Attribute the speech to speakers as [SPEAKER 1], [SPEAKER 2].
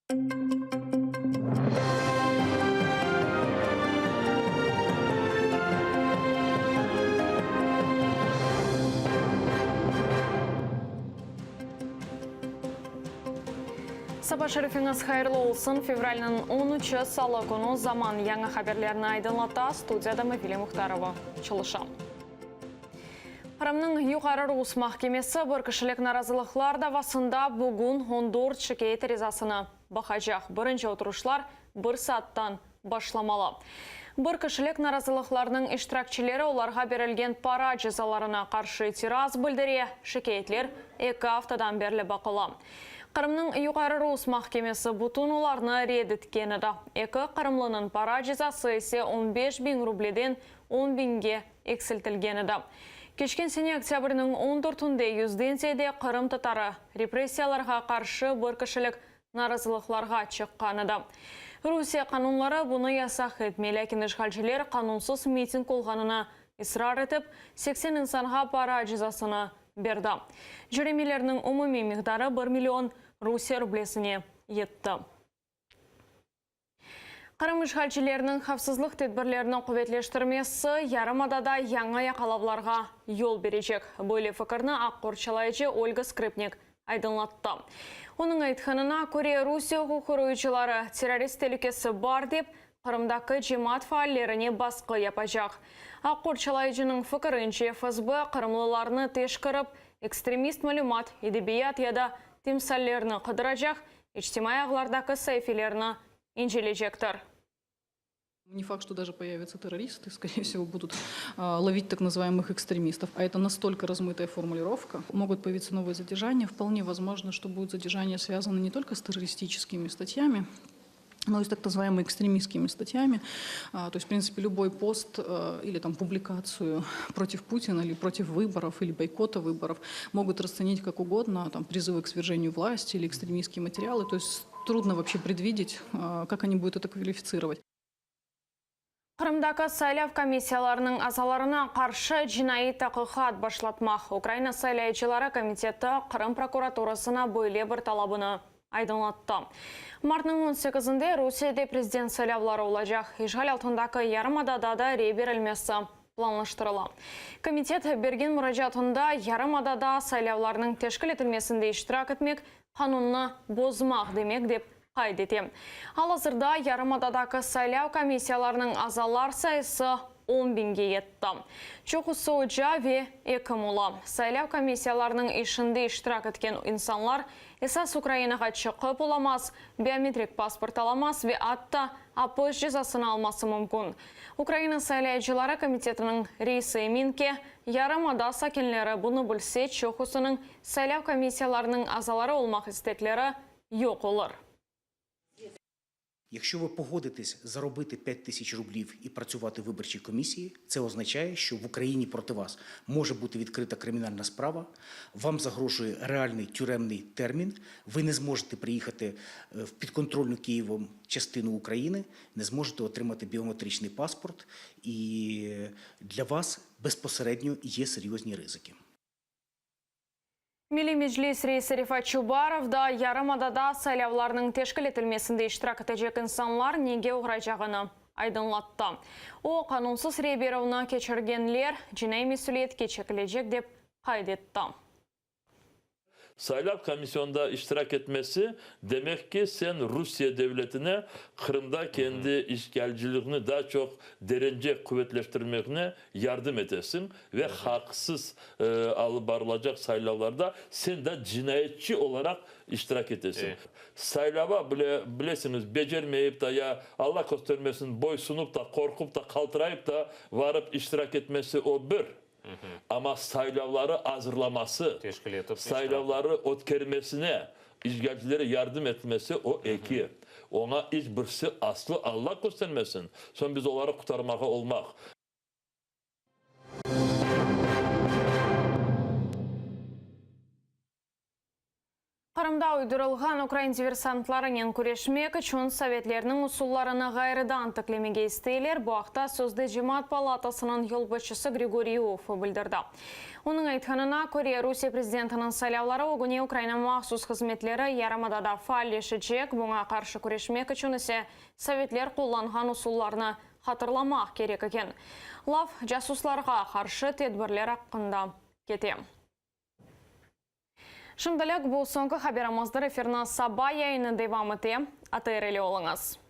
[SPEAKER 1] Saba şerifiñiz hayırlı olsun! Fevralniñ on üçi, salı künü Zaman yañı haberlerni aydınlata, studiyada Mavile Muhtarova çalışa. Qırımnıñ Yuqarı Rus mahkemesi bir kişilik narazılıqlar davasında bugün on dört şikâyet arizasını baqacaq. Birinci oturışlar bir saattan başlamalı. Bir kişilik narazılıqlarnıñ iştirakçileri olarğa berilgen para cezalarına qarşı itiraz bildire, şikâyetler eki aftadan berli baqıla. Qırımnıñ Yuqarı Rus mahkemesi bütün olarnı red etken edi. Eki qırımlınıñ para cezası ise on beş biñ rubleden on biñge eksiltilgen edi. Keçken sene oktâbrniñ on dörtünde yüzden ziyade qırımtatarı repressiyalarğa qarşı bir kişilik narazılıqlarğa çıqqan edi. Rusiye qanunları bunı yasaq etmey, lâkin işğalciler qanunsız miting olğanına israr etip, 80 insanğa para cezasını berdi. Cöremelerniñ umumiy miqdarı bir million Rusiye rublesine yetti. Qırım işğalcileriniñ havfsızlıq tedbirlerini quvetleştirmesi yarımadada yañı yaqalavlarğa yol berecek. Böyle fikirni aq qorçalayıcı Olga Skrıpnik aydınlattı. Onıñ aytqanına köre, Rusiye uquq qoruyıcıları terrorist telükesi bar dep, Qırımdaki cemaat faallerine basqı yapacaq. Aq qorçalayıcınıñ fikirince, FSB qırımlılarnı teşkirip, ekstremist malümat, edebiyat ya da timsallerni qıdıracaq, İçtimaiy ağlardaki saifelerni incelecektir.
[SPEAKER 2] Не факт, что даже появятся террористы, скорее всего, будут ловить так называемых экстремистов. А это настолько размытая формулировка. Могут появиться новые задержания. Вполне возможно, что будут задержания связаны не только с террористическими статьями, но и с так называемыми экстремистскими статьями. То есть, в принципе, любой пост или там публикацию против Путина или против выборов, или бойкота выборов могут расценить как угодно, там, призывы к свержению власти или экстремистские материалы. То есть трудно вообще предвидеть, как они будут это квалифицировать.
[SPEAKER 1] Qırımdaki saylav komissiyalarınıñ azalarına qarşı cinaiy taqiqat başlatmaq Ukraina saylayıcıları komiteti Qırım prokuraturasına böyle bir talabını aydınlattı. Martnıñ on sekizinde Rusiyede prezident saylavları olacaq, işğal altındaki yarımadada da rey berilmesi planlaştırıla. Komitet bergen muracaatında yarımadada saylavlarnıñ teşkil etilmesinde iştirak etmek qanunnı bozmaq demek dep qayd ete. Al-azırda yarımadadaki saylav komissiyalarınıñ azalar sayısı on biñge yetti. Çoqusı oca ve ekim ola. Saylav komissiyalarınıñ işinde iştirak etken insanlar esas Ukrainağa çıqıp olamaz, biometrik pasport alamaz ve atta apis cezasını alması mümkün. Ukraina saylayıcıları komitetiniñ reisi emin ki, yarımada sakinleri bunı bilse, çoqusınıñ saylav komissiyalarınıñ azaları olmaq istekleri yoq olur.
[SPEAKER 3] Якщо ви погодитесь заробити 5 тисяч рублів і працювати в виборчій комісії, це означає, що в Україні проти вас може бути відкрита кримінальна справа, вам загрожує реальний тюремний термін, ви не зможете приїхати в підконтрольну Києвом частину України, не зможете отримати біометричний паспорт, і для вас безпосередньо є серйозні ризики.
[SPEAKER 1] Milliy Meclis reisi Refat Çubarov da yarımadada saylavlarnıñ teşkil etilmesinde iştirak etecek insanlar nege oğraycağını aydınlattı. O, qanunsız rey berüvni keçirgenler cinaiy mesüliyetke çekilecek, dep qayd etti.
[SPEAKER 4] Saylav komisyonda iştirak etmesi, demek ki, sen Rusiye devletine Qırımda kendi işgalciliğini daa çoq derence quvetleştirmegine yardım etesiñ ve haqsız alıp barılacaq saylavlarda sen da cinayetçi olaraq iştirak etesiñ. Saylava bile, bilesiñiz, becermeyip da ya, Alla köstermesin, boysunup da, qorqup da, qaltırayıp da varıp iştirak etmesi o bir. Amma saylavları azırlaması, saylavları ötkermesine işğalcilere yardım etmesi o eki. Oña iç birisi aslı Alla köstermesin, soñ biz oları qurtarmağa olmaq.
[SPEAKER 1] Qırımda uydurılğan ukrain diversantlarınen küreşmek içün sovetlerniñ usullarını ğayrıdan tiklemege isteyler. Bu aqta sözde Cemaat palatasınıñ yolbaşçısı Grigoriy Ioffe bildirdi. Onıñ aytqanına köre, Rusiye prezidentiniñ saylavları ögüne Ukraina mahsus hızmetleri yarımadada faalleşecek, buña qarşı küreşmek içün ise sovetler qullanğan usullarnı hatırlamaq kerek eken. Laf casuslarğa qarşı tedbirler aqqında kete. Şimdilik bu soñki haberimizdir. Efirni saba yayını devam ete. ATR ile oluñız.